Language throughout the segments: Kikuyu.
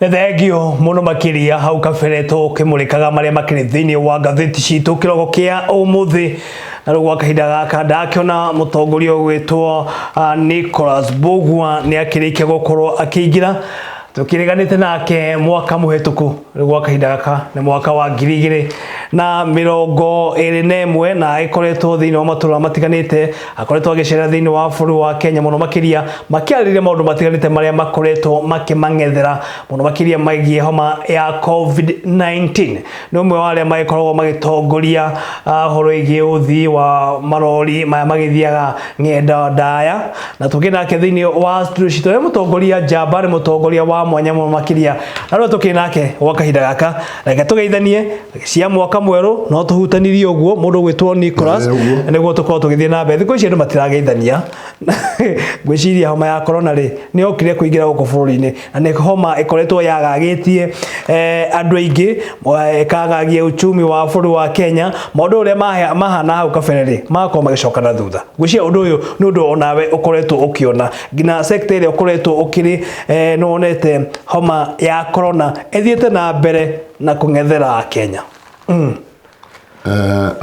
Nĩ thengio mũno makĩria. Hau kabere tũkĩmũrĩkaga marĩa makĩrĩ thĩinĩ wa ngathĩti citũ kĩroko kĩa ũmũthĩ, na rĩu gwa kahinda gaka ndakĩona mũtongoria ũgwĩtwo Nicholas Mbugua nĩ akĩrĩkia gũkorwo akĩingĩra. Tũkĩrĩganĩte nake mwaka mũhĩtũku, rĩu gwa kahinda gaka nĩ mwaka wa 2021, na agĩkoretwo thĩinĩ wa matũra matiganĩte, akoretwo agĩcera thĩinĩ wa bũrũri wa Kenya mũno makĩria, makĩarĩrĩria maũndũ matiganĩte marĩa makoretwo makĩmang'ethera mũno makĩria megiĩ homa ya COVID-19. Nĩ ũmwe wa arĩa magĩkoragwo magĩtongoria ũhoro wĩgiĩ ũthii wa marori maya magĩthiaga ng'endo ndaya, na tũkĩ nake thĩinĩ wa studio citũ. Nĩ mũtongoria njamba, nĩ mũtongoria wa mwanya mũno makĩria, na rĩu tũkĩ nake gwa kahinda gaka. Reke tũgeithanie cia mwaka mwerũ, no tũhutanirie ũguo mũndũ ũgwĩtwo Nicholas. Ĩĩ, ũguo. Nĩguo tũkorwo tũgĩthiĩ na mbere. Thikũ ici andũ matirageithania. Ngwĩciria homa ya corona rĩ, nĩ yokire kũingĩra gũkũ bũrũri-inĩ, na nĩ homa ĩkoretwo yagagĩtie andũ aingĩ, ĩkagagia uchumi wa bũrũri wa Kenya. Maũndũ ũrĩa mahana hau kabere rĩ, magakorwo magĩcoka na thutha. Ngwĩciria ũndũ ũyũ nĩ ũndũ onawe ũkoretwo ũkĩona nginya sector ĩrĩa ũkoretwo ũkĩrĩ, nĩ wonete homa ya corona ĩthiĩte na mbere na kũng'ethera Kenya.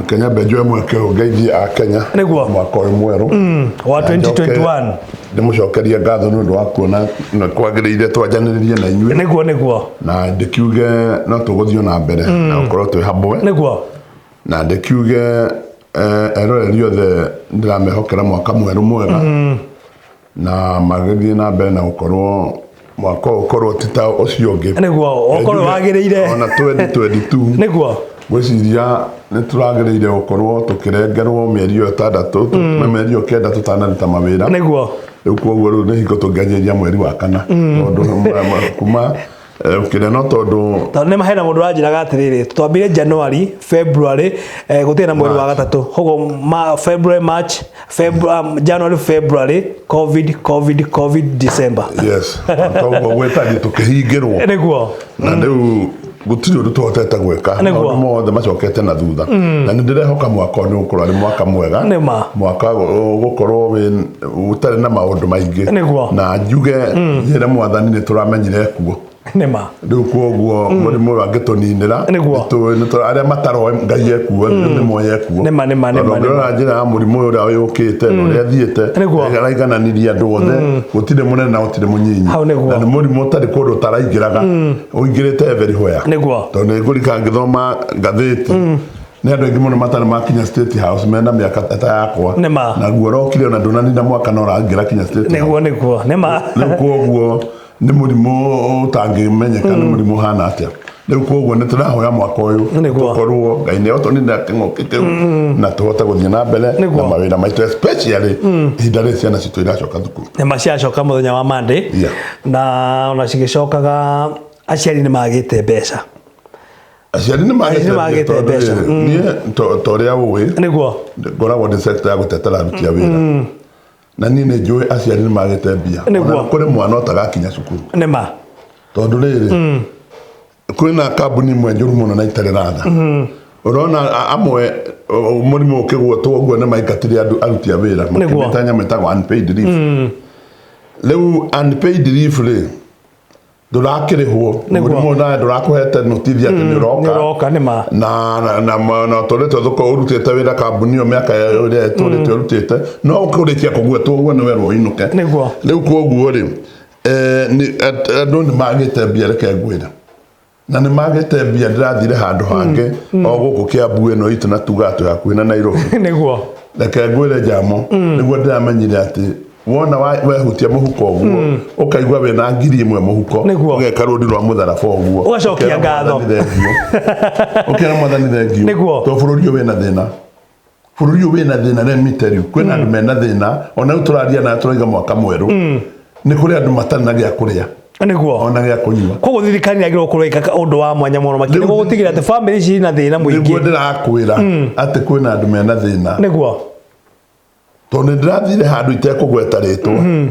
Kenya mbe njoe mweke ũyũ ngeithie a Kenya mwaka ũyũ mwerũ wa Na njoke 2021. Ndĩmũcokerie ngatho nĩ ũndũ wa kuona nĩ kwagĩrĩire twanjanĩrĩrie na inyuĩ. Nĩguo. Na ndĩkiuge no tũgũthiĩ na mbere na gũkorwo twĩ hamwe. Na ndĩkiuge eroreri othe ndĩramehokera mwaka mwerũ mwega, na magĩthiĩ na mbere na gũkorwo mwaka ũyũ ũkorwo ti ta ũcio ũngĩ. Nĩguo ũkorwo wagĩrĩire. Ona 2022 Ngwĩciria nĩ tũragĩrĩire gũkorwo tũkĩrengerwo mĩeri ĩyo 6 na mĩeri ĩyo 9 tũtanaruta mawĩra. Rĩu koguo rĩu nĩ hingo tũngĩanjĩrĩria mweri wa kana, tondũ kuma kĩrĩa no tondũ Tondũ nĩ hena mũndũ ũranjĩraga atĩrĩrĩ, twambire January, February, gũtirĩ na mweri wa gatatũ, koguo February, March, January, February, COVID, COVID, COVID, December. Yes, koguo gwĩtariĩ tũkĩhingĩrwo. Na rĩu gũtirĩ ũndũ tũhotete gwĩka. Maũndũ mothe macokete na thutha, na nĩ ndĩrehoka mwaka ũyũ nĩ ũgũkorwo arĩ mwaka mwega. Nĩ ma. Mwaka ũgũkorwo wĩ ũtarĩ na maũndũ maingĩ. Na njuge njĩre Mwathani nĩ tũramenyire kuo. Nĩ ma. Rĩu koguo mũrimũ ũyũ angĩtũninĩra, arĩa mataroĩ Ngai ekuo nĩ moĩ ekuo. Nĩ ma, nĩ ma, nĩ Tondũ ma, nĩ ma. ũngĩrora njĩra ya mũrimũ ũyũ ũrĩa yũkĩte na ũrĩa thiĩte, araigananirie andũ othe, gũtirĩ mũnene na gũtirĩ mũnyinyi. Hau nĩguo. Na nĩ mũrimũ ũtarĩ kũndũ ũtaraingĩraga, ũingĩrĩte everywhere. Tondũ nĩ ngũrika ngĩthoma ngathĩti, nĩ andũ aingĩ mũno matarĩ makinya State House mena mĩaka ta yakwa. Nĩ ma. Naguo ũrokire ona ndũnanina mwaka na ũraingĩra kinya State House. Nĩguo, nĩ ma. Rĩu koguo nĩ mũrimũ ũtangĩmenyeka nĩ mũrimũ ũhana atĩa. Rĩu koguo nĩ tũrahoya mwaka ũyũ tũkorwo Ngai nĩ otũninĩra kĩng'ũki kĩu na tũhote gũthiĩ na mbere na mawĩra maitũ, especially ihinda rĩrĩ ciana citũ iracoka thukuru. Nĩ ma, ciacoka mũthenya wa Monday. Na ona cigĩcokaga aciari nĩ magĩte mbeca. Aciari nĩ Aciari nĩ magĩte tondũ mbeca. rĩrĩ, niĩ ta ũrĩa ũĩ, ngoragwo ndĩ sector ya gũtetera aruti a wĩra, na niĩ nĩ njũĩ aciari nĩ magĩte mbia. Ona kũrĩ mwana ũtagakinya cukuru. Nĩ ma. Tondũ rĩrĩ, kwĩna kambuni ĩmwe njũru mũno na itarĩ ratha. Ũrona amwe mũrimũ ũkĩgwatwo ũguo nĩ maingatire andũ aruti a wĩra, makĩmĩta nyamũ ĩtagwo unpaid leave. Rĩu unpaid leave rĩ, ndũrakĩrĩhwo. Mũrimũ ũyũ nawe ndũrakũhete notithi atĩ nĩ ũroka. Nĩ ũroka, nĩ ma. Na tũrĩte thũkũ ũrutĩte wĩra kambuni ĩyo mĩaka ĩrĩa ĩtũrĩte ũrutĩte, no ũkũrĩkia kũgwetwo ũguo nĩ werwo ũinũke. Rĩu koguo rĩ, andũ nĩ magĩte mbia, reke ngwĩre, na nĩ magĩte mbia. Ndĩrathire handũ hangĩ o gũkũ Kĩambu ĩno itũ, na tugaga twĩ hakuhĩ na Nairobi. Reke ngwĩre njamo, nĩguo ndĩramenyire atĩ wona wehutia mũhuko ũguo ũkaigua wĩna 1000 mũhuko, ũgeka rũni rwa mũtharaba ũguo. Ũgacokia Ũkera ngatho. Mwathani thengiũ. Ũkera Mwathani thengiũ. Tondũ bũrũri ũyũ wĩna thĩna, bũrũri ũyũ wĩna thĩna. Let me tell you, kwĩna andũ mena thĩna. Ona rĩu tũraria na tũraiga mwaka mwerũ, nĩ kũrĩ andũ matarĩ na gĩa kũrĩa ona gĩa kũnyua. Koguo thirikari nĩ yagĩrĩirwo gũkorwo ĩgĩka ũndũ wa mwanya mũno makĩria nĩguo gũtigĩrĩra atĩ bamĩrĩ ici ina thĩna mũingĩ. Nĩguo ndĩrakwĩra atĩ kwĩna andũ mena thĩna. Tondũ nĩ ndĩrathire handũ itekũgweta rĩtwa,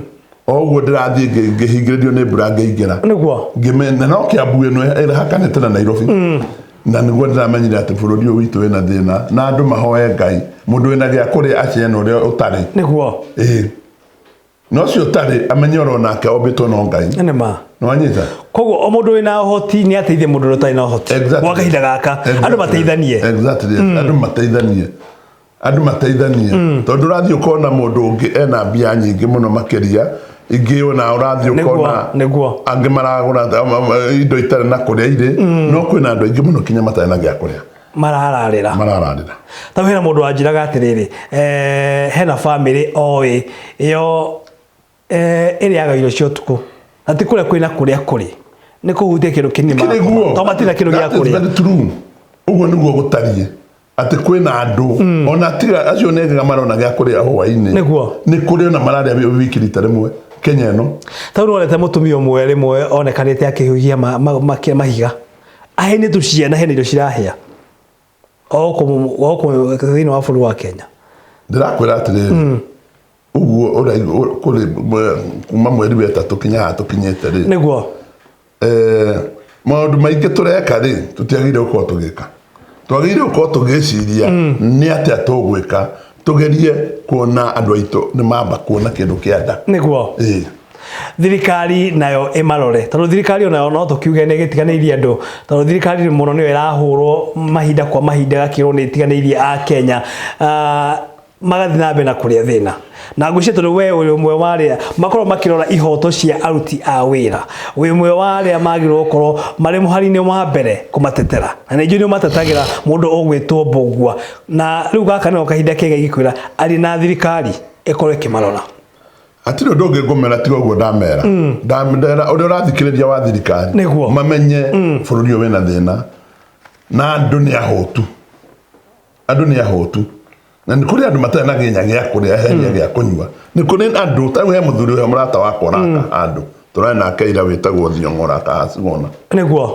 o ũguo ndĩrathiĩ ngĩhingĩrĩrio nĩ mbura ngĩingĩra. Ngĩmenya no Kĩambu ĩno ĩhakanĩte na Nairobi, na nĩguo ndĩramenyire atĩ bũrũri ũyũ witũ wĩna thĩna, na andũ mahoe Ngai, mũndũ wĩna gĩa kũrĩa acene ũrĩa ũtarĩ. Ĩĩ. Na ũcio ũtarĩ amenye oro nake ombĩtwo no Ngai. Nĩ ma. Nĩwanyita? Koguo o mũndũ wĩna ũhoti nĩ ateithie mũndũ ũrĩa ũtarĩ na ũhoti. Gwa kahinda gaka andũ mateithanie. Exactly. Andũ mateithanie. Andũ mateithanie. Tondũ ũrathiĩ ũkona mũndũ ũngĩ ena mbia nyingĩ mũno makĩria ingĩ ona ũrathiĩ ũkona angĩ maragũra indo itarĩ na kũrĩa irĩ, no kwĩna andũ aingĩ mũno kinya matarĩ na gĩa kũrĩa. Marararĩra. Marararĩra. Ta hena mũndũ wanjĩraga atĩrĩrĩ, hena bamĩrĩ oĩ ĩyo ĩrĩaga irio cia ũtukũ na ti kũrĩa kwĩna kũrĩa kũrĩ nĩ kũhutia kĩndũ kĩnini Kĩrĩguo. tondũ matirĩ na kĩndũ gĩa That is kũrĩa. very true. Ũguo nĩguo gũtariĩ atĩ kwĩna andũ ona tiga acio nĩ ega marona gĩa kũrĩa hwainĩ. Nĩguo. Nĩ kũrĩ ona mararĩa wiki rita rĩmwe Kenya ĩno. Tondũ wonete mũtumia ũmwe rĩmwe onekanĩte akĩhuhia mahiga ahene tũciana hena irio cirahĩa o gũkũ thĩinĩ wa bũrũri wa Kenya. Ndĩrakwĩra atĩrĩrĩ, ũguo kũrĩ kuma mweri wa ĩtatũ kinya haha tũkinyĩte rĩ. Nĩguo. Maũndũ maingĩ tũreka rĩ, tũtiagĩrĩire gũkorwo tũgĩka. Twagĩrĩire gũkorwo tũgĩciria nĩ atĩa tũgwĩka tũgerie kuona andũ aitũ nĩ mamba kuona kĩndũ kĩa nda. Nĩguo. Thirikari nayo ĩmarore tondũ thirikari onayo no tũkiuge nĩ ĩgĩtiganĩirie andũ tondũ thirikari mũno nĩyo ĩrahũrwo mahinda kwa mahinda ĩgakĩrwo nĩ ĩtiganĩirie a Kenya. Magathiĩ na mbere na kũrĩa thĩna na ngwĩciria tondũ we ũrĩ ũmwe wa arĩa makorwo makĩrora ihoto cia aruti a wĩra, wĩ ũmwe wa arĩa magĩrĩirwo gũkorwo marĩ mũhari-inĩ wa mbere kũmatetera na nĩ njũĩ nĩ ũmatetagĩra mũndũ ũgwĩtwo Mbũgua na rĩu gaka nĩko kahinda kega ingĩkwĩra arĩ na thirikari ĩkorwo ĩkĩmarora. Hatirĩ ũndũ ũngĩ ngũmera tiga ũguo ndamera. Ndamera ũrĩa ũrathikĩrĩria wa thirikari. Nĩguo. Mamenye bũrũri ũyũ wĩna thĩna na andũ nĩ ahũtu. Andũ nĩ ahũtu. Na nĩ kũrĩ andũ matarĩ na gĩnya gĩa kũrĩa, henya gĩa kũnyua. Nĩ kũrĩ andũ, ta rĩu he mũthuri ũyũ mũrata wakwa ũraka handũ. Tũrarĩ nake ira wĩtagwo Thiong'o ũraka Hasigona. Nĩguo.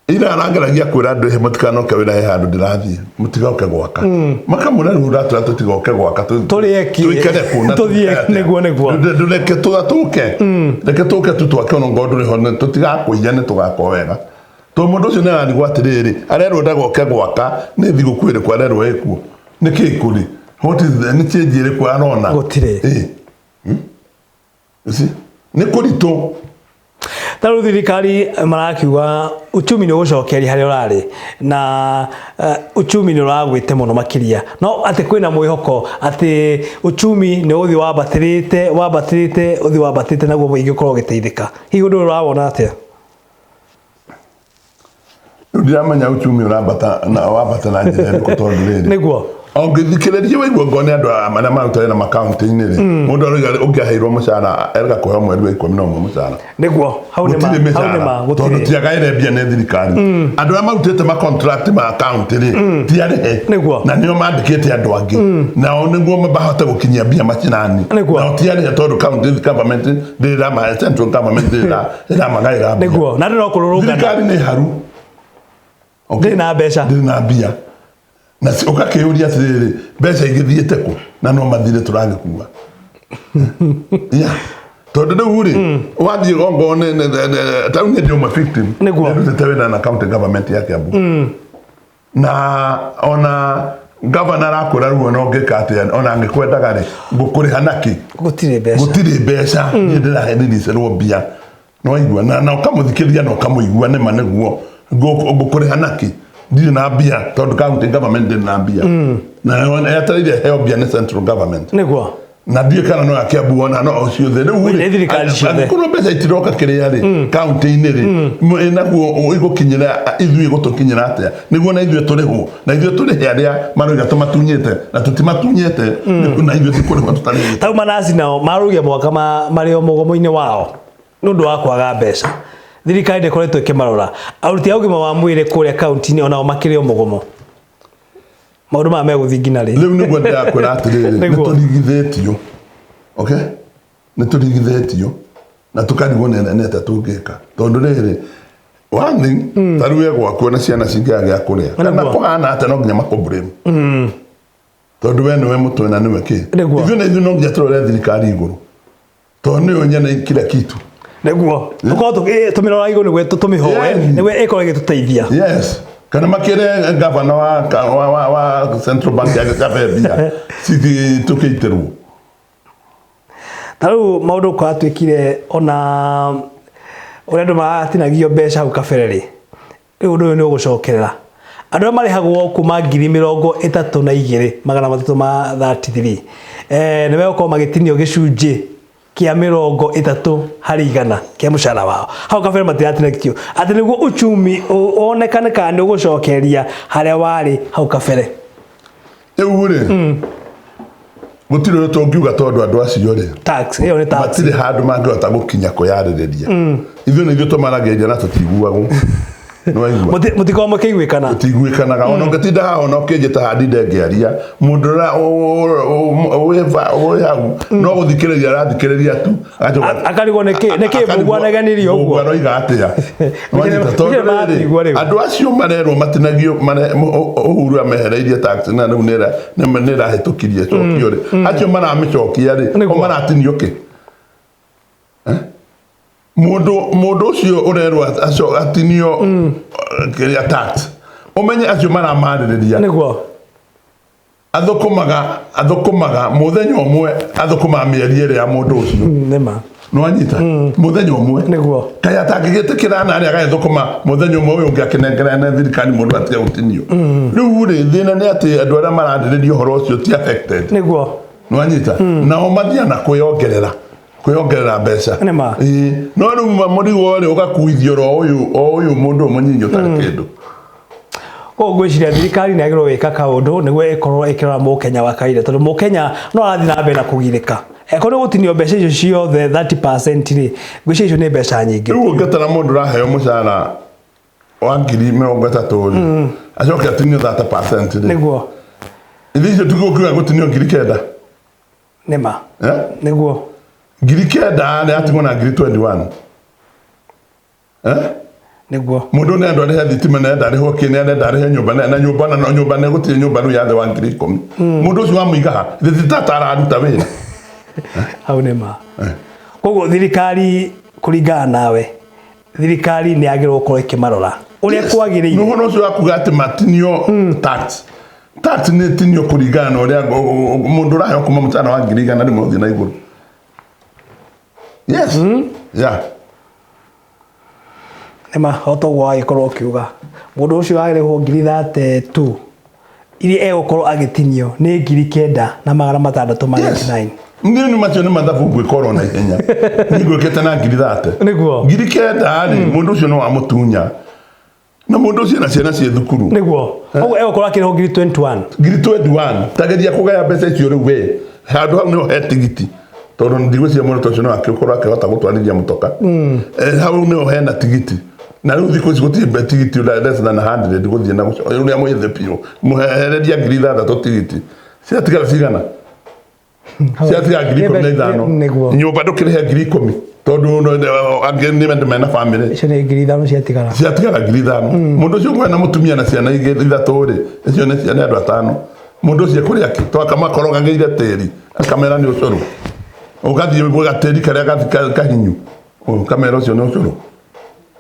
Ira arangeragia kwĩra andũ, mũtikanoke wĩra he handũ ndĩrathiĩ, mũtigoke gwaka. Makamwĩra rĩu ũratwĩra tũtigoke gwaka, Tũrĩe kĩ? tũikare kũ na Tũthiĩ, tũikare atĩa? nĩguo, nĩguo. Ndũreke tũke. Reke tũke tu twake ona ngorwo ndũrĩ ho, tũtigakũiya nĩ tũgakwo wega. Tondũ mũndũ ũcio nĩ ararigwo atĩrĩrĩ, arerwo ndagoke gwaka, nĩ thigũkũ ĩrĩkũ arerwo ĩkuo? Nĩ kĩ kũrĩ? What is the, nĩ change ĩrĩkũ arona? Gũtirĩ. You see? Nĩ kũritũ. Ta rĩu thirikari marakiuga uchumi nĩ ũgũcokeria harĩa ũrarĩ na uchumi nĩ ũragwĩte mũno makĩria, no atĩ kwĩna mwĩhoko atĩ uchumi nĩ ũgũthiĩ wambatĩrĩte wambatĩrĩte ũthiĩ wambatĩrĩte naguo mũingĩ ũkorwo ũgĩteithĩka. Hihi ũndũ ũyũ ũrawona atĩa? Rĩu ndiramenya uchumi ũrambata na wambata na njĩra ĩrĩkũ tondũ rĩrĩ. Nĩguo. Ũngĩthikĩrĩria waigua ngoo nĩ andũ arĩa maruta wĩra makaunti-inĩ rĩ, mũndũ aroiga ũngĩaheirwo mũcara erga kũheo mweri wa 11 mũcara. Nĩguo, hau nĩ ma, Gũtirĩ hau nĩ ma, mĩcara tondũ gũtirĩ. tiagaĩre mbia nĩ thirikari. Andũ arĩa marutĩte ma contract ma kaunti rĩ, ti arĩhe. Nĩguo. Na nĩo mandĩkĩte andũ angĩ. Nao nĩguo mahote gũkinyia mbia macinani. Nĩguo. Nao ti arĩhe tondũ county government ndĩramahe, central government ndĩramagaĩra mbia. Nĩguo, na andũ no kũrũrũngana. Thirikari nĩ haru. Okay. Ndĩrĩ na mbeca. Ndĩrĩ na mbia. Na ũgakĩũria atĩrĩrĩ, mbeca igĩthiĩte kũ? Na no mathirĩ tũragĩkua. Yeah. Tondũ rĩu rĩ, wathiĩ ongorwo nĩ ta rĩu niĩ ndĩ ũmwe victim. Nĩguo. Nĩndutĩte wĩra na county government ya Kiambu. Na ona governor arakwĩra rĩu ona ũngĩka atĩa, ona angĩkwendaga rĩ, ngũkũrĩha nakĩ? Gũtirĩ mbeca. Gũtirĩ mbeca. Niĩ ndĩraheriricerwo mbia. Nĩwaigua? Na ũkamũthikĩrĩria na ũkamũigua nĩma nĩguo. Ngũkũrĩha nakĩ? Ndirĩ na mbia tondũ county government ndĩrĩ na mbia. Na etereire heo mbia nĩ central government. Nĩguo. Na ndiũĩ kana no ya Kiambu ona no o ciothe. Rĩu rĩ, Nĩ thirikari ciothe. angĩkorwo mbeca itiroka kĩrĩa rĩ, county-inĩ rĩ, naguo ĩgũkinyĩra ithuĩ ĩgũtũkinyĩra atĩa? Nĩguo na ithuĩ tũrĩhwo. Na ithuĩ tũrĩhe arĩa maroiga tũmatunyĩte na tũtimatunyĩte, na ithuĩ tũkũrĩhwo tũtarĩhĩte. Tau manaci nao marũgia mwaka marĩ o mũgomo-inĩ wao nĩ ũndũ wa kwaga mbeca. Thirikari ndĩkoretwo ĩkĩmarora. Aruti a ũgima wa mwĩrĩ kũrĩa kaunti-inĩ onao makĩrĩ o mũgomo. Maũndũ maya megũthiĩ nginya rĩ? Rĩu nĩguo ndĩrakwĩra atĩrĩrĩ, nĩ tũrigithĩtio. Okay? Nĩ tũrigithĩtio na tũkarigwo nĩ atĩa tũngĩka. Tondũ rĩrĩ, one thing, ta rĩu we gwaku na ciana cingĩaga gĩa kũrĩa. Kana kũhana atĩa no nginya makũ blame. Tondũ we nĩwe mũtwe na nĩwe kĩ. Ithuĩ na ithuĩ no nginya tũrore thirikari igũrũ. Tondũ nĩyo nyene kila kitu. Nĩguo. Tũkorwo tũmĩrora igũrũ nĩguo tũmĩhoe, nĩguo ĩkorwo ĩgĩtũteithia. Yes. Kana makĩre gavana wa Central Bank ya Gĩkabe mbia cithi tũkĩitĩrwo. Na rĩu maũndũ kũratuĩkire ona ũrĩa andũ maratinagio mbeca hau kabere rĩ, rĩu ũndũ ũyũ nĩ ũgũcokerera. Andũ arĩa marĩhagwo kuma 32,333 nĩ megũkorwo magĩtinio gĩcunjĩ kĩa 30% kĩa mũcara wao. Hau kabere matiratinagio atĩ nĩguo uchumi wonekane kana nĩ ũgũcokeria harĩa warĩ hau kabere. Rĩu rĩ, gũtirĩ ũndũ tũngiuga tondũ andũ acio rĩ, Tax ĩyo nĩ tax. Matirĩ handũ mangĩhota gũkinya kwĩyarĩrĩria. Ithuĩ nĩ ithuĩ tũmaragĩrĩria na tũtiguagwo. Nĩwaigua? Mũtikorwo mũkĩiguĩkana. Tũtiguĩkanaga. Ona ũngĩtinda haha ona ũkĩnjĩta handinde ngĩaria, mũndũ ũrĩa wĩ hau no gũthikĩrĩria arathikĩrĩria tu. Agacoka Akarigwo nĩkĩ akarigwo Mbũgua aneganirie ũguo. Mbũgua aroiga atĩa. Wanyita, tondũ Gũtirĩ rĩrĩ, matigua rĩu. Andũ acio marerwo matinagio Uhuru amehereirie tax na rĩu nĩrahĩtũkirie cokio rĩ, acio maramĩcokia rĩ, o maratinio kĩ? Eh? Mũndũ ũcio ũrerwo atinio kĩrĩa tax, ũmenye acio maramarĩrĩria. Athũkũmaga mũthenya ũmwe, athũkũmaga mĩeri ĩrĩ ya mũndũ ũcio. Nĩma. Nĩwanyita? Mũthenya ũmwe. Nĩguo. Kaĩ atangĩgĩtĩkĩra na arĩa agagĩthũkũma mũthenya ũmwe, ũyũ ũngĩ akĩnengera na thirikari mũndũ atige gũtinio. Rĩu rĩ, thĩna nĩ atĩ andũ arĩa mararĩrĩria ũhoro ũcio ti affected. Nĩwanyita? Nao mathiaga na kwĩyongerera mbeca. Nĩma. Ĩĩ. No rĩu mũrigo rĩ ũgakuithio ro ũyũ, o ũyũ mũndũ ũyũ mũnyinyi ũtarĩ kĩndũ. Koguo ngwĩciria thirikari nĩ yagĩrĩirwo gwĩka kaũndũ nĩguo ĩkorwo ĩkĩrora mũkenya wa kawaida, tondũ mũkenya no arathiĩ na mbere na kũgirĩka. Angĩkorwo nĩ gũtinio mbeca icio ciothe 30% rĩ, ngwĩciria icio nĩ mbeca nyingĩ. Rĩu ũngĩtara mũndũ ũraheo mũcara wa 30,000 rĩ, acoke atinio 30% rĩ. Ithe icio tũgũkiuga gũtinio 9,000. Nĩma. Eh? Nĩguo. 9,000 nĩ atigwo na ngiri 21. Eh? Nĩguo. Mũndũ nĩ andũ arĩhe thitima, nĩ enda arĩhwo kĩ, nĩ arenda arĩhe nyũmba, na nyũmba na nyũmba nĩ gũtirĩ nyũmba rĩu ya thĩ wa 10,000. Mũndũ ũcio wamũiga ha? Thĩ ta araruta wĩra. Hau nĩ ma. Koguo thirikari, kũringana nawe, thirikari nĩ yagĩrĩirwo gũkorwo ĩkĩmarora ũrĩa kwagĩrĩire. Nĩ ũhoro ũcio wa kuga atĩ matinio tax. Tax nĩ tinio kũringana na ũrĩa mũndũ ũraheo kuma mũcara wa 100,000 ũthiĩ na igũrũ. Yes. Yeah. Nĩma, o toguo wagĩkorwo ũkiuga, mũndũ ũcio arĩhwo 32,000 iria egũkorwo agĩtinio nĩ 9,699. Niĩ nĩ macio nĩ mathabu ngwĩka oro na ihenya. Niĩ ngwĩkĩte na 30,000. 9,000 rĩ, mũndũ ũcio no amũtunya. Na mũndũ ũcio na ciana ciĩ thukuru. Nĩguo. Koguo egũkorwo akĩrĩhwo 21,000. 21,000. Tageria kũgaya mbeca icio rĩu we. Handũ hau nĩho he tigiti. Tondũ ndigwĩciria mũndũ ta ũcio no akĩkorwo akĩhota gũtwarithia mũtoka. Hau nĩho hena tigiti. Na rĩu thikũ ici gũtirĩ tigiti less than 100 gũthiĩ na gũcoka. Ũrĩa mwĩthĩ biũ. Mũhereria 6,000 tigiti. Ciatigara cigana? Ciatigara 15,000. Nĩguo. Nyũmba ndũkĩrĩhe 10,000. Tondũ angĩ nĩ mena family. Icio nĩ 5,000 ciatigara. Ciatigara 5,000. Mũndũ ũcio kwena mũtumia na ciana igĩrĩ ithatũ rĩ, icio nĩ ciana andũ atano. Mũndũ ũcio ekũrĩa kĩ? To akamakorogagĩire tĩri, akamera nĩ ũcũrũ. Ũgathiĩ gatĩri karĩa kahinyu, ũkamera ũcio nĩ ũcũrũ.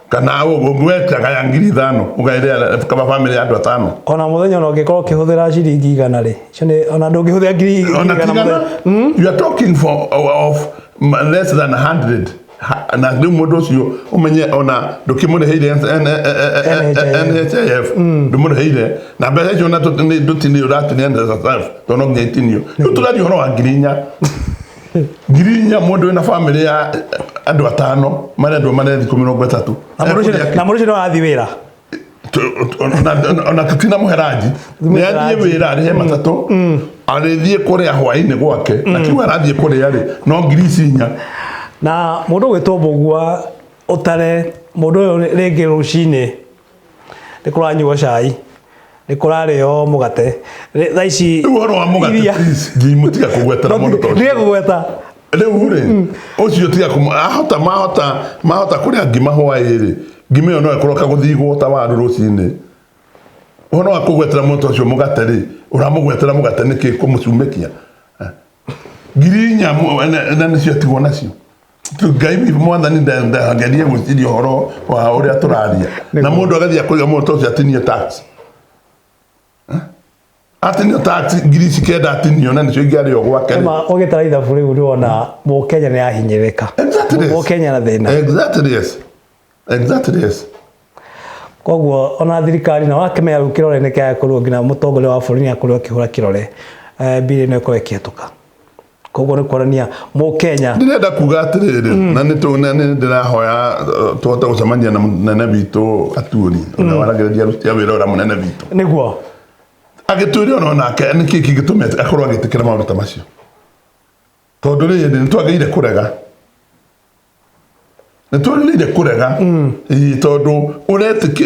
Kana ũgwetaga ya 5,000, ũgaĩrĩa kaba family ya andũ atano. Ona mũthenya ona ũngĩkorwo ũkĩhũthĩra ciringi 100 rĩ, icio nĩ ona ndũngĩhũthĩra ngiri Ona igana tigana, mũthenya. you are talking for of less than 100. Na rĩu mũndũ ũcio ũmenye ona ndũkĩmũrĩhĩire NHIF. NHIF, ndũmũrĩhĩire na mbeca icio ona ndũtinio ũratinia NSSF tondũ no nginya itinio. Rĩu tũraria ũhoro wa 4,000. 4,000 mũndũ wĩna family ya andũ atano marendwo marĩa thikũ 30. Na mũndũ ũcio no arathiĩ wĩra. Ona tũtina mũheranji nĩ athiĩ wĩra arĩhe matatũ, arĩthiĩ kũrĩa hwainĩ gwake, na kiu arathiĩ kũrĩa rĩ no 4,000. Na mũndũ ũgwĩtwo Mbũgua, ũtare mũndũ ũyũ rĩngĩ rũcinĩ nĩ kũranyuo cai, nĩ kũrarĩo mũgate thaa ici. Rĩu ũhoro wa mũgate, please, ngimũtiga kũgwetera mũndũ ta ũcio. Ndige kũgweta. Rĩu rĩ, ũcio tiga ahota mahota kũrĩa ngima hwaĩ rĩ, ngima ĩyo no ĩkorwo kagũthigwo ta waru rũcinĩ. Ũhoro wa kũgwetera mũndũ ta ũcio mũgate rĩ, ũramũgwetera mũgate nĩkĩ kũmũcumĩkia? 4,000 na nĩcio atigwo nacio. Ngai mwathani ndagerie gwĩciria ũhoro wa ũrĩa tũraria. Na mũndũ agathiĩ akũiga mũndũ ta ũcio atinie tax. Atinio tax ngiri ici kenda atinio na nĩcio ingĩarĩo gwake rĩ. Ma ũgĩtara ithabu rĩu nĩwona mũkenya nĩ ahinyĩrĩrĩka. Exactly. Mũkenya na thĩna. Exactly, yes. Exactly, yes. Koguo ona thirikari na wakĩmenya rĩu kĩrore nĩ kĩagĩkorwo nginya mũtongoria wa bũrũri nĩ akorirwo akĩhũra kĩrore mbiri ĩno ĩkorwo ĩkĩhetũka. Koguo nĩ kuonania mũkenya Ndĩrenda kuga atĩrĩrĩ, na nĩ na nĩ ndĩrahoya tũhote gũcemania na mũnene witũ Aturi ũrĩa waragĩrĩria aruti a wĩra ũrĩa mũnene witũ. Nĩguo. Agĩtwĩre ona nake nĩkĩ kĩngĩtũma akorwo agĩtĩkĩra maũndũ ta macio, tondũ rĩrĩ nĩ twagĩrĩire kũrega Ĩĩ, tondũ ũretĩki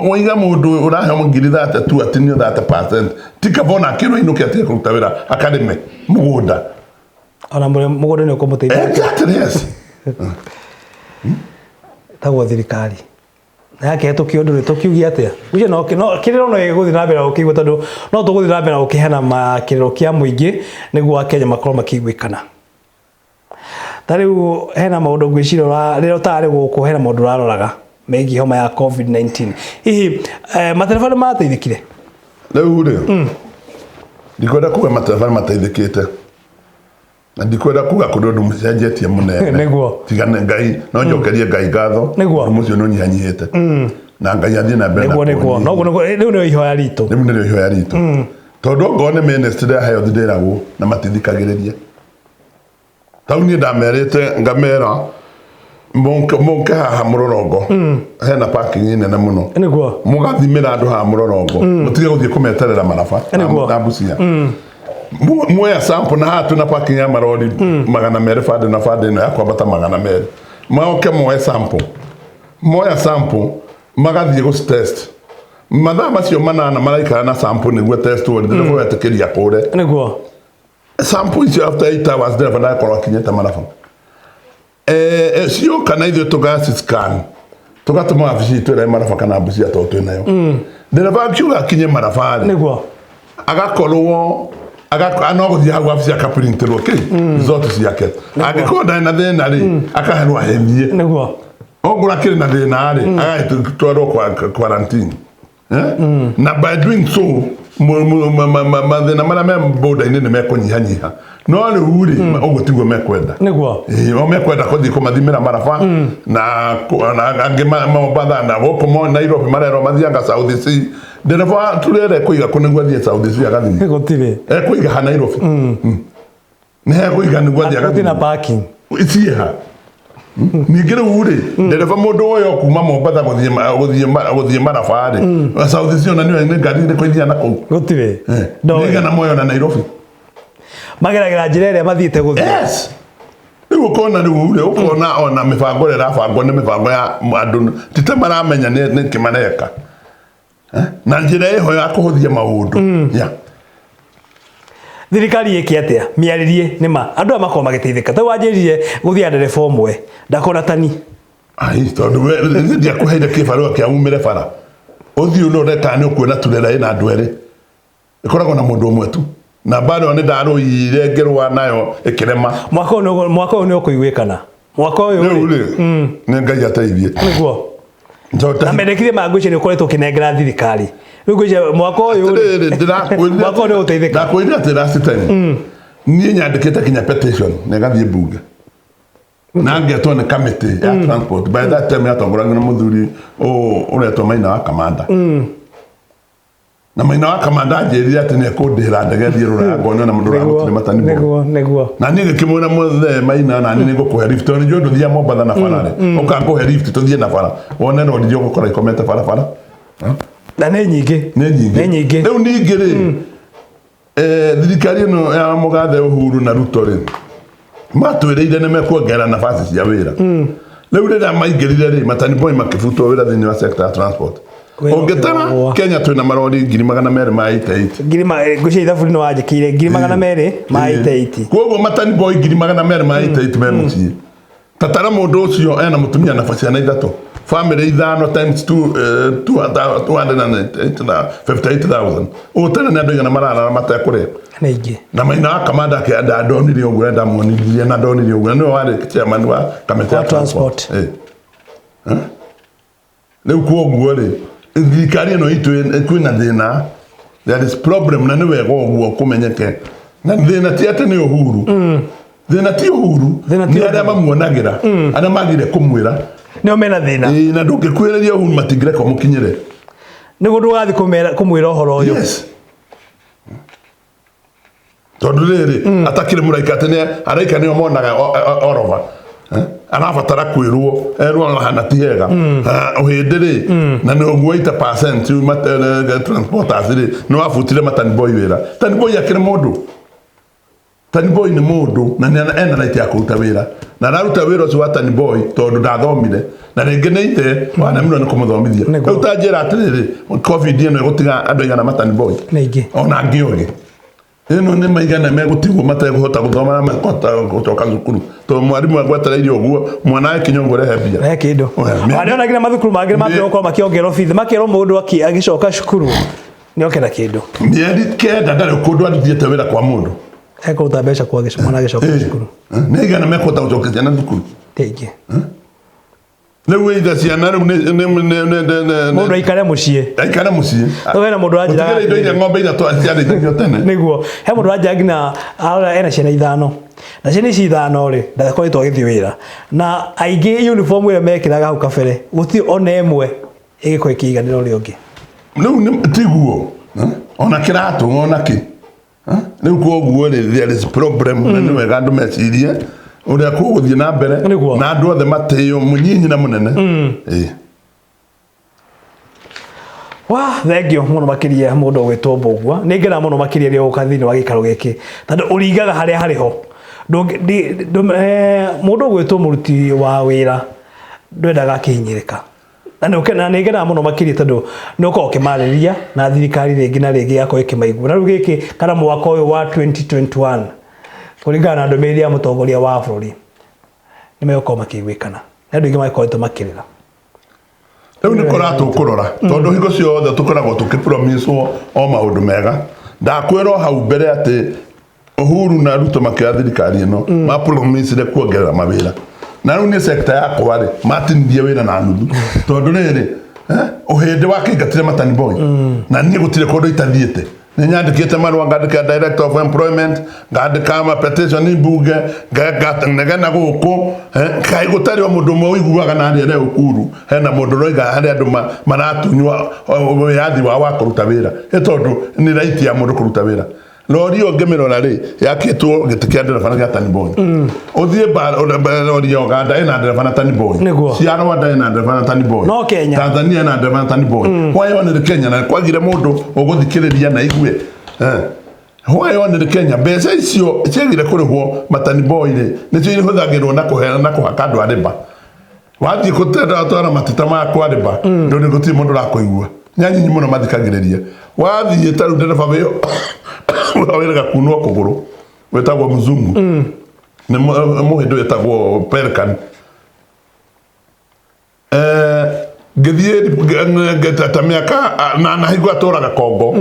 waiga mũndũ ũraheo ngiri 32 atinio 30%, ti kaba ona akĩrwo ainũke atige kũruta wĩra akarĩme mũgũnda? Ona mũgũnda nĩ ũkũmũteithia. Exactly, yes. Tagwo thirikari na yakĩhetũkio ũndũ rĩ, tũkiugie atĩa? Ucio no kĩrĩro no gĩgũthiĩ na mbere gũkĩigua, tondũ no tũgũthiĩ na mbere na gũkĩheana kĩrĩro kĩa mũingĩ nĩguo akenya makorwo makĩiguĩkana. Ta rĩu hena maũndũ ngwĩciria rĩrĩa ũtarĩ gũkũ, hena maũndũ ũraroraga megiĩ homa ya COVID-19. Hihi matereba nĩ mateithĩkire? Rĩu rĩ, ndikwenda kuga matereba nĩ mateithĩkĩte, na ndikwenda kuga kũrĩ ũndũ mũcenjetie mũnene. Tiga nĩ Ngai, no njokerie Ngai ngatho. Ũndũ mũcio nĩ ũnyihanyihĩte na Ngai athiĩ na mbere na Nĩguo. kũũnyihia. Noguo nĩguo, rĩu nĩyo ihoya ritũ. Rĩu nĩrĩo ihoya ritũ, tondũ ongorwo nĩ ministry ya health ndĩragwo na matithikagĩrĩria. Tau niĩ ndamerĩte ngamera mũke haha mũrorongo, hena parking nene mũno. Mũgathimĩra andũ haha mũrorongo, mũtige gũthiĩ kũmeterera maraba na Busia. Muoya sample na haha twĩna parking ya marori 200 bande na bande ĩno ya kwambata 200, moke moe sample. Moya sample magathiĩ gũ test mathaa macio 8 maraikara na sample nĩguo test wo ndereba wetĩkĩria kũre. Sample icio after 8 hours ndereba ndakorwo akinyĩte maraba. Cioka na ithuĩ tũgaci scan, tũgatũma wabici itũ ĩrĩa ĩ maraba kana Busia, tondũ twĩ nayo. Ndereba akiuga akinye maraba rĩ, agakorwo no gũthiĩ hau wabici akaprintirwo kĩ result ciake. Angĩkorwo ndarĩ na thĩna rĩ, akaherwo ahĩthiĩ. Ongorwo akĩrĩ na thĩna rĩ, agagĩtwarwo quarantine. Eh? Na by doing so mathĩna marĩa me border-inĩ nĩ mekũnyihanyiha. No rĩu rĩ, ũguo tiguo mekwenda. Ĩĩ, o mekwenda kũthiĩ kũmathimĩra maraba na angĩ Mombatha na gũkũ Nairobi marerwo mathianga South C. Ndereba turere ekũiga kũ nĩguo athiĩ South C agathime? Gũtirĩ. Ekũiga ha Nairobi? Nĩ hekũiga nĩguo athiĩ Gũtirĩ na agathime? parking. Ciĩha ningĩ rĩu rĩ, ndereba mũndũ ũyũ kuma Mombatha gũthiĩ maraba rĩ, South C ona nĩwe nĩ ngari irĩkũ ithiaga na kũu? Gũtirĩ. Nĩ igana moyo na Nairobi. Mageragĩra njĩra ĩrĩa mathiĩte gũthiĩ. Yes, rĩu ũkona rĩu rĩ, ũkona ona mĩbango ĩrĩa ĩrabangwo nĩ mĩbango ya andũ tite maramenya nĩkĩ mareka. Eh? Na njĩra ĩho ya kũhũthia maũndũ. Yeah. Thirikari ĩke atĩa? Mĩarĩrie nĩ ma andũ aya makorwo magĩteithĩka. Ta wanjĩrire gũthiĩ ndereba ũmwe ndakona tani. Ai, tondũ we ndiakũheire kĩbarũa kĩa umĩre bara ũthiĩ ũrore kana nĩ ũkuona turera ĩna andũ erĩ, ĩkoragwo na mũndũ ũmwe tu, na mbara ĩyo nĩ ndarũire ngĩrũa nayo ĩkĩrema. Mwaka ũyũ nĩ ũkũiguĩkana mwaka ũyũ. Rĩu Rĩ. rĩ, nĩ Ngai ateithie. Tondũ Na mendekithia ma ngwĩciria nĩ ũkoretwo ũkĩnengera thirikari rĩu, ngwĩciria mwaka ũyũ rĩ, Atĩrĩrĩ, ndĩrakwĩrire mwaka ũyũ nĩ ũgũteithĩka. Ndakwĩrire atĩ last time niĩ nyandĩkĩte kinya petition na ĩgathiĩ mbunge na ngetwo nĩ committee ya transport. By that time yatongoragio nĩ mũthuri ũũ ũretwo Maina wa Kamanda, na Maina wa Kamanda anjĩrire atĩ nĩ ekũndĩhĩra ndege thiĩ Rũraya ngone na mũndũ ũragũtirĩ matani boy. nĩguo nĩguo Na niĩ ngĩkĩmwĩra, "Mũthee Maina, na niĩ nĩngũkũhe lift, tondũ nĩnjũĩ ndũthiaga Mombatha na bara rĩ, ũka ngũhe lift tũthiĩ na bara wone rori iria ũgũkora ikomete barabara." Na nĩ nyingĩ. Nĩ nyingĩ. Nĩ nyingĩ. Rĩu ningĩ rĩ, thirikari ĩno ya mũgathe Uhuru na Ruto rĩ, matwĩrĩire nĩ mekuongerera nafasi cia wĩra. Rĩu rĩrĩa maingĩrire rĩ, matani boy makĩbutwo wĩra thĩinĩ wa sector ya transport. Wĩra Ũngĩtara ũkĩrogwo. Kenya twĩna marori 288,000. Ngiri ma ngwĩciria ithabu nĩ wanjĩkĩire 288,000. Koguo matani boy 288,000 me mũciĩ. Tatara mũndũ ũcio ena mũtumia na ciana ithatũ, family ithano times two, 258,000. Ũtene nĩ andũ aigana mararara matekũrĩa? Nĩ ingĩ. Na Maina wa Kamanda ndonire ũguo, ndamuonithirie na ndonire ũguo, na nĩwe warĩ chairman wa kamĩtĩ ya Wa transport. Eh. Rĩu kwoguo rĩ, thirikari ĩno itũ kwĩna thĩna. There is problem na nĩ wega ũguo kũmenyeke. Na thĩna ti atĩ nĩ Uhuru. Thĩna ti Uhuru. Thĩna ti Nĩ arĩa mamuonagĩra. Arĩa magire kũmwĩra. Nĩo mena thĩna. Ĩĩ, na ndũngĩkuhĩrĩria Uhuru matingĩreka ũmũkinyĩre. Nĩguo ndũgathiĩ kũmwĩra ũhoro ũyũ. Yes. Tondũ rĩrĩ atakĩrĩ mũraika atĩ nĩ araika nĩo monaga orova. Arabatara kwĩrwo erwo hana ti hega. Ũhĩndĩ rĩ na nĩ ũguo 80% transporters rĩ nĩ wabutire matani boy wĩra. Tani boy akĩrĩ mũndũ. Tani boy nĩ mũndũ na nĩ ena right ya kũruta wĩra. Na araruta wĩra ũcio wa tani boy tondũ ndathomire. Na rĩngĩ nĩ ithe waremirwo nĩ kũmũthomithia. Rĩu ta njĩra atĩrĩrĩ, COVID ĩno ĩgũtiga andũ aigana matani boy? Nĩ aingĩ. Ona angĩ ogĩ. Ĩno nĩ maigana megũtigwo matekũhota gũthoma na makahota gũcoka cukuru. Tondũ mwarimũ agwetereire ũguo, mwana akinya ũguo rehe mbia. Rehe kĩndũ. Ona nginya mathukuru mangĩ nĩ mambĩrĩria gũkorwo makĩongererwo bithi, makerwo mũndũ agĩcoka cukuru nĩ oke na kĩndũ. Mĩeri 9 ndarĩ kũndũ arutĩte wĩra kwa mũndũ. Ekũruta mbeca kwa mwana agĩcoka cukuru. Nĩ aigana mekũhota gũcokia ciana thukuru? Ti aingĩ. Rĩu ithe ciana rĩu nĩ Mũndũ aikare mũciĩ. Aikare mũciĩ. Rĩu hena mũndũ wanjĩraga Gũtigĩrĩra indo iria ng'ombe iria ciarĩithagio tene. Nĩguo. He mũndũ wanjĩraga nginya arora ena ciana 5. Na ciana ici 5 rĩ, ndakoretwo agĩthiĩ wĩra. Na aingĩ uniform ĩrĩa mekĩraga hau kabere, gũtirĩ ona ĩmwe ĩgĩkorwo ĩkĩiganĩra ũrĩa ũngĩ. Rĩu nĩ tiguo. Ona kĩratũ ona kĩ. Rĩu koguo rĩ, there is problem na nĩ wega andũ mecirie ũrĩa kũgũthiĩ na mbere na andũ othe matĩo mũnyinyi na mũnene. Wa thengio mũno makĩria mũndũ ũgwĩtwo Mbũgua. Nĩ ngena mũno makĩria rĩrĩa ũgũka thĩinĩ wa gĩikaro gĩkĩ tondũ ũringaga harĩa harĩ ho. Mũndũ ũgwĩtwo mũruti wa wĩra ndwendaga akĩhinyĩrĩka. Na nĩ ngenaga mũno makĩria tondũ nĩ ũkoragwo ũkĩmarĩria na thirikari rĩngĩ na rĩngĩ ĩgakorwo ĩkĩmaigua. Na rĩu gĩkĩ kana mwaka ũyũ wa 2021 kũringana na ndũmĩrĩri ya mũtongoria wa bũrũri nĩ megũkorwo makĩiguĩkana. Nĩ andũ aingĩ magĩkoretwo makĩrĩra. Rĩu nĩ kũrora tũkũrora tondũ hingo ciothe tũkoragwo tũkĩpromiswo o maũndũ mega. Ndakwĩrwo hau mbere atĩ Uhuru na Ruto makĩoya thirikari ĩno mapromisire kuongerera mawĩra. Na rĩu nĩ sector yakwa rĩ matinirie wĩra na nuthu tondũ rĩrĩ ũhĩndĩ wakĩingatire matani boy na niĩ gũtirĩ kũndũ itathiĩte. Nĩ nyandĩkĩte marũa ngandĩkĩra director of employment, ngandĩka ma petition mbunge, nganegena gũkũ, kaĩ gũtarĩ o mũndũ ũmwe ũiguaga na arĩa Uhuru hena mũndũ ũroiga harĩa andũ maratunywo wĩyathi wao wa kũruta wĩra. Ĩ tondũ nĩ right ya mũndũ kũruta wĩra. Rori ĩyo ngĩmĩrora rĩ yakĩtwo gĩtĩ kĩa ndereba na gĩa Taniboi. Ũthiĩ rori ya Uganda ĩna ndereba na Taniboi. Cia Rwanda ĩna ndereba na Taniboi. No Kenya. Tanzania ĩna ndereba na Taniboi. Why only Kenya na kwagire mũndũ ũgũthikĩrĩria na igue. Why only Kenya mbeca icio ciagire kũrĩhwo mataniboi rĩ nĩcio ihũthagĩrwo na kũheana na kũhaka andũ a rĩba. Wathiĩ gũtenda twara mateta ma kwa rĩba ndũrĩ gũtirĩ mũndũ ũrakũigua. Nĩ anyinyi mũno mathikagĩrĩria. Wathiĩ ta rĩu ndereba wĩraga kunwo kũgũrũ wĩtagwo mzungu. Nĩ mũhĩndĩ wĩtagwo Pelican. Ngĩthiĩ ta mĩaka na hingo atũraga Kongo.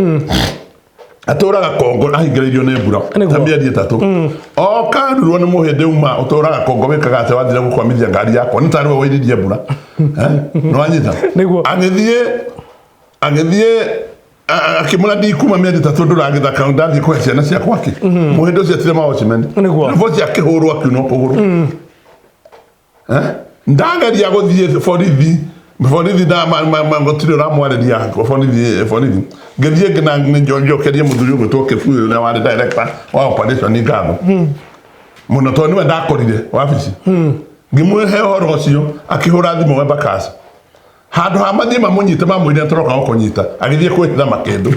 Atũraga Kongo ahingĩrĩirio nĩ mbura ta mĩeri 3. Oka ruo nĩ mũhĩndĩ uma ũtũraga Kongo wĩkaga atĩa wathire gũkwamithia ngari yakwa nĩ tarĩwe wairirie mbura. Nĩwanyita? Agĩthiĩ akĩmũra ndikuma mĩeri 3 ndũragĩthaka ndathiĩ kũhe ciana ciakwa kĩ. Mũhĩndĩ ũcio etire mawatchman. Nĩguo ũcio akĩhũrwo akiunwo kũgũrũ. Ndageria gũthiĩ borithi borithi gũtirĩ ũramwarĩria borithi ngĩthiĩ na njokerie mũthuri ũgwĩtwo Kĩbuĩ ũrĩa warĩ director wa operation ngatho mũno tondũ nĩwe ndakorire wabici. Ngĩmũhe ũhoro ũcio akĩhũra thimũ Embakasi. Handũ ha mathiĩ mamũnyite mamwĩre tũroka gũkũnyita agĩthiĩ kwĩhitha makĩndũ.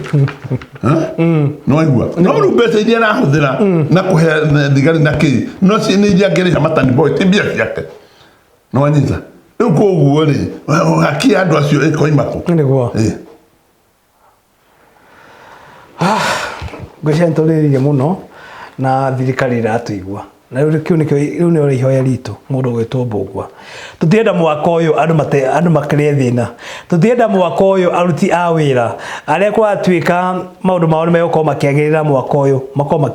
Nĩwaigua? No rĩu mbeca iria arahũthĩra na kũhe thigari na kĩ no nĩ iria angĩrĩha matani boy ti mbia ciake. Nĩwanyita? Rĩu koguo rĩ haki ya andũ acio ĩkoima kũ? Nĩguo. Ngwĩciria nĩtũrĩrĩirie mũno na thirikari ĩratũigua. Na rĩu kĩu nĩkĩo rĩu nĩrĩo ihoya ritũ mũndũ ũgwĩtwo Mbũgua. Tũtirenda mwaka ũyũ andũ makĩrĩe thĩna. Tũtirenda mwaka ũyũ aruti a wĩra arĩa kũratuĩka maũndũ mao nĩ megũkorwo makĩagĩrĩra mwaka ũyũ makorwo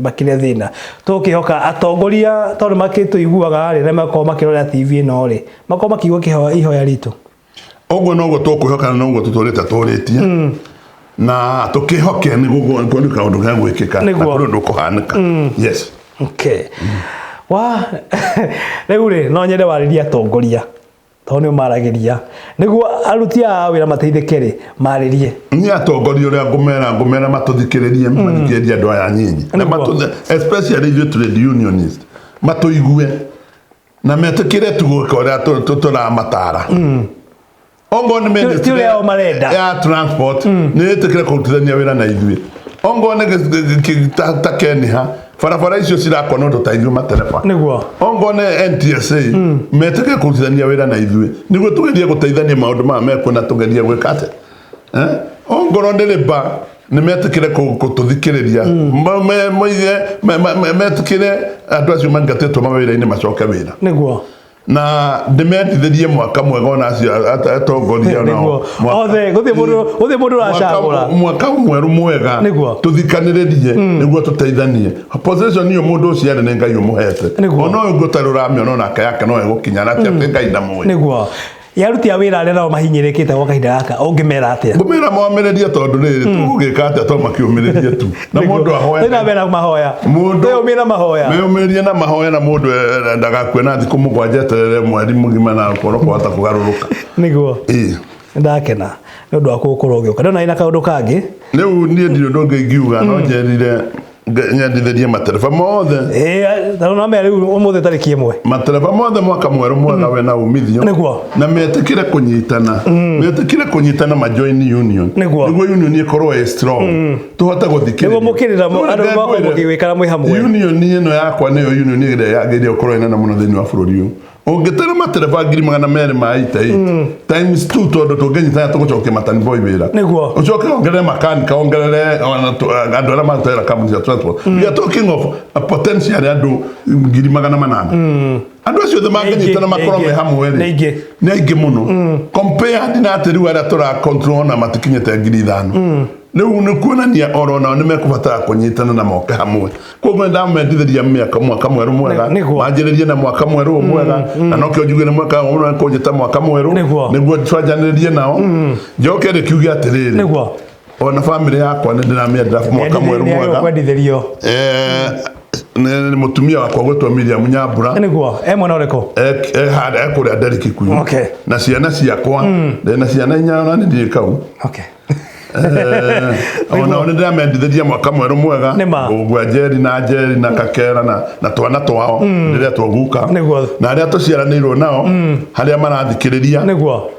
makĩrĩa thĩna. Tũkĩhoka atongoria tondũ makĩtũiguaga rĩ na makorwo makĩrora TV ĩno rĩ makorwo makĩigua ihoya ritũ. Ũguo noguo tũkwĩhoka na noguo tũtũrĩte tũrĩtie. Na tũkĩhoke nĩ kũrĩ kaũndũ gegwĩkĩka na Nĩguo. kũrĩ ũndũ ũkũhanĩka, yes. Okay, wa rĩu rĩ, no nyende warĩrie atongoria, tondũ nĩo maragĩria nĩguo aruti a wĩra mateithĩke rĩ, marĩrie. Niĩ atongoria ũrĩa ngũmera matũthikĩrĩrie, mathikĩrĩrie andũ aya nyinyi na Nĩguo. Especially ithuĩ trade unionist, matũigue na metĩkĩre tu gwĩka ũrĩa tũramatara. Ongorwo nĩ Ti ũrĩa o marenda. Ya transport, nĩ ĩtĩkĩre kũrutithania wĩra na ithuĩ. Ongorwo nĩ ta Keniha, barabara icio cirakwo nĩ ũndũ ta ithuĩ matereba. Ongorwo nĩ NTSA, metĩkĩre kũrutithania wĩra na ithuĩ nĩguo tũgerie gũteithania maũndũ maya mekuo na tũgerie gwĩka atĩa. Eh? Ongorwo nĩ rĩba, nĩ metĩkĩre gũtũthikĩrĩria, moige metĩkĩre andũ acio maingatĩtwo mawĩra-inĩ macoke wĩra. Na ndĩmendithĩrie mwaka mwega ona acio atongoria nao. Othe gũthiĩ mũndũ ũracagũra. Mwaka mwerũ mwega. Tũthikanĩrĩrie nĩguo tũteithanie. Position ĩyo mũndũ ũcio arĩ nĩ Ngai ũmũhete. Ona ũyũ ũngĩ ũtarĩ ũramĩona onake yake no ĩgũkinya, na ti atĩ Ngai ndamũĩ. Nĩguo. Ya aruti a wĩra arĩa nao mahinyĩrĩkĩte gwa kahinda gaka, ũngĩmera atĩa? Ngũmĩra momĩrĩrie, tondũ rĩrĩ, tũgũgĩka atĩa to makĩũmĩrĩrie tu na mũndũ ahoe. Tũthiĩ na mbere na mahoya. Twĩyũmie na mahoya. Meyũmĩrĩrie na mahoya, na mũndũ ndagakue na thikũ 7 eterere mweri mũgima na ũkorwo kũhota kũgarũrũka. Ĩĩ. Ndakena nĩ ũndũ wa gũkorwo ũgĩũka. Ndona ina kaũndũ kangĩ. Rĩu niĩ ndirĩ ũndũ ũngĩ ingiuga, no njerire nyendithĩrie matereba mothe. Ĩĩ, tondũ no mea rĩu ũmũthĩ tarĩki 1. Matereba mothe mwaka mwerũ mwega wena umithio. Na metĩkĩre kũnyitana, metĩkĩre kũnyitana, majoin union. Nĩguo union ĩkorwo ĩ strong, tũhote gũthikĩrĩria. Nĩguo mũkĩrĩra andũ makorwo mũgĩgwĩkara mwĩ hamwe. Union ĩno yakwa nĩyo union ĩrĩa yagĩrĩire gũkorwo ĩ nene mũno thĩinĩ wa bũrũri ũyũ. Ũngĩtara matereba 288,000 times 2, tondũ tũngĩnyitana tũgũcokia mataniboi wĩra. Ũcoke wongerere makanika, wongerere ona andũ arĩa marutaga kambuni cia transport, we are talking of a potential andũ 800,000. Andũ acio othe mangĩnyitana makorwo me hamwe Nĩ rĩ, aingĩ. Nĩ aingĩ mũno compared na atĩ rĩu arĩa tũra control ona matikinyĩte 5,000. Rĩu nĩ kuonania oro nao nĩ mekũbatara kũnyitana na moke hamwe. Koguo nĩ ndamendithĩria mĩaka mwaka mwerũ mwega. Manjĩrĩrie na mwaka mwerũ ũyũ mwega, na nokĩo njuge nĩ mwaka ũyũ kũnjĩta mwaka mwerũ, nĩguo twanjanĩrĩrie nao. Njoke rĩkiuge atĩrĩrĩ, ona bamĩrĩ yakwa nĩ ndĩramĩendera mwaka mwerũ mwega. Kwendithĩrio. Nĩ mũtumia wakwa gwĩtwo Miriam Nyambura. Nĩguo. E mwena ũrĩkũ? E kũrĩa Nderi Kikuyu. Na ciana ciakwa, ndĩna ciana 8 na nĩ ndirĩ kau. Onao nĩ ndĩramendithĩria mwaka mwerũ mwega. Nĩ ma. Ũguo Njeri na Njeri na Kakera na twana twao ndĩretwo guka. Na arĩa tũciaranĩirwo nao harĩa marathikĩrĩria,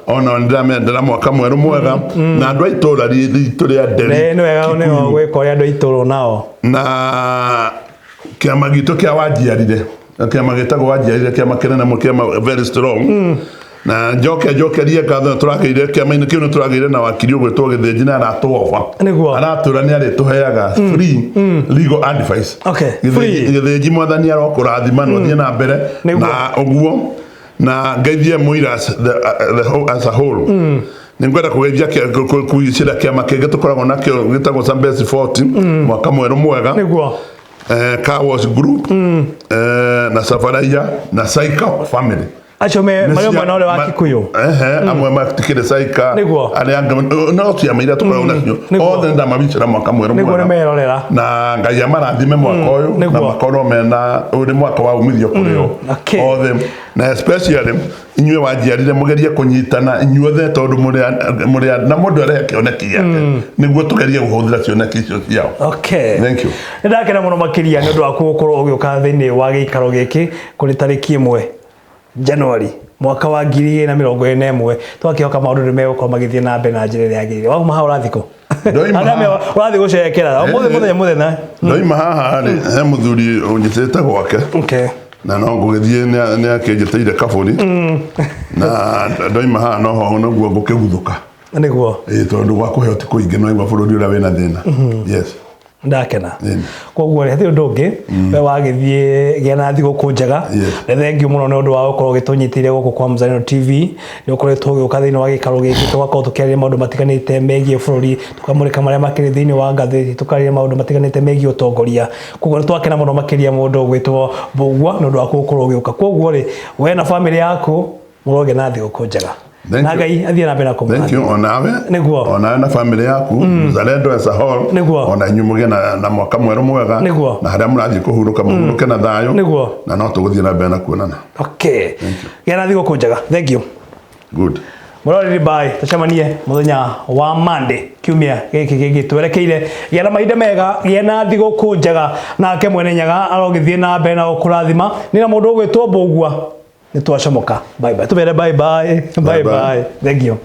onao nĩ ndĩramendera mwaka mwerũ mwega, na andũ a itũũra ritũ rĩa Nderi Nĩ wega nĩho Kikuyu. gwĩka ũrĩa andũ a itũũra nao. Na kĩama gitũ kĩa wanjiarire, kĩama gĩtagwo wanjiarire, kĩama kĩnene mũno, kĩama very strong. Na njoke njokerie ngatho, nĩ tũragĩire kĩama-inĩ kĩu, nĩ tũragĩire na wakiri ũgwĩtwo Gĩthĩnji na aratũoba. Aratwĩra nĩ arĩtũheaga free legal advice. Free. Gĩthĩnji, Mwathani arokũrathima na ũthiĩ na mbere na ũguo, na ngeithie Muiras as a whole. Nĩ ngwenda kũgeithia kũgicĩra kĩama kĩngĩ tũkoragwo nakĩo gĩtagwo Sambesi 40, mwaka mwerũ mwega. Car Wash Group, na Safaraia na Saika family. Acio me Nĩ marĩ mwena ũrĩa wa Kikuyu. Ehe, amwe matikĩrĩ Saika. Arĩa angĩ no ciama iria tũkoragwo nacio. Othe ndamawicĩra mwaka mwerũ mwega. Nĩ merorera. Na Ngai amarathime mwaka ũyũ na makorwo mena ũyũ nĩ mwaka wa umithio kũrĩ o othe, na especially inyuĩ wanjiarire, mũgerie kũnyitana inyuothe, tondũ mũrĩ na mũndũ arehe kĩoneki gĩake nĩguo tũgerie kũhũthĩra cioneki icio ciao. Thank you. Nĩ ndakena mũno makĩria nĩ ũndũ waku gũkorwo ũgĩũka thĩinĩ wa gĩikaro gĩkĩ kũrĩ tarĩki 1 January mwaka wa 2021. Twakĩhoka maũndũ nĩ megũkorwo magĩthiĩ na mbere na njĩra ĩrĩa yagĩrĩire. Wauma haha ũrathiĩ kũ? Ndoima Arĩa haha. Ũrathiĩ gũcerekera ũmũthĩ mũthenya? Ndoima haha rĩ, he mũthuri ũnyitĩte gwake na no ngũgĩthiĩ, nĩ akĩnjĩtĩire kabũri, na ndoima haha noho nĩguo ngũkĩguthũka. Ĩĩ, tondũ gwa kũheo ti kũingĩ, no igua bũrũri ũrĩa wĩna thĩna, yes. Ndakena. Koguo rĩ, hatirĩ ũndũ ũngĩ, we wagĩthiĩ gĩa na thigũkũ njega. Nĩ thengiũ mũno nĩ ũndũ wa gũkorwo ũgĩtũnyitĩire gũkũ kwa Mzalendo TV. Nĩ ũkoretwo ũgĩũka thĩinĩ wa gĩikaro gĩkĩ, tũgakorwo tũkĩarĩria maũndũ matiganĩte megiĩ bũrũri, tũkamũrĩka marĩa makĩrĩ thĩinĩ wa ngathĩti, tũkarĩria maũndũ matiganĩte megiĩ ũtongoria. Koguo nĩ twakena mũno makĩria mũndũ ũgwĩtwo Mbũgua nĩ ũndũ wa gũkorwo ũgĩũka. Koguo rĩ, we na bamĩrĩ yaku mũrogĩa na thigũkũ njega. Thank Na you. Ngai athiĩ na mbere na Thank kũmũrathima. you onawe. Nĩguo. Onawe na family yaku, Mzalendo as a whole. Nĩguo. Ona inyuĩ mũgĩe na mwaka mwerũ mwega. Nĩguo. Na harĩa mũrathiĩ kũhurũka mũhurũke na thayũ. Nĩguo. Na no tũgũthiĩ na mbere na kuonana. Okay, gĩa na thigũkũ njega. Thank you. Good. Mũroreri, bye, tũcemanie mũthenya wa Monday kiumia gĩkĩ kĩngĩ twerekeire. Gĩa na mahinda mega, gĩa na thigũkũ njega, nake Mwene Nyaga arogĩthiĩ na mbere na gũkũrathima. Nĩ na mũndũ ũgwĩtwo Mbũgua, nĩ twacomoka. Bye bye, tũmere bye bye bye. Bye. Bye, thank you.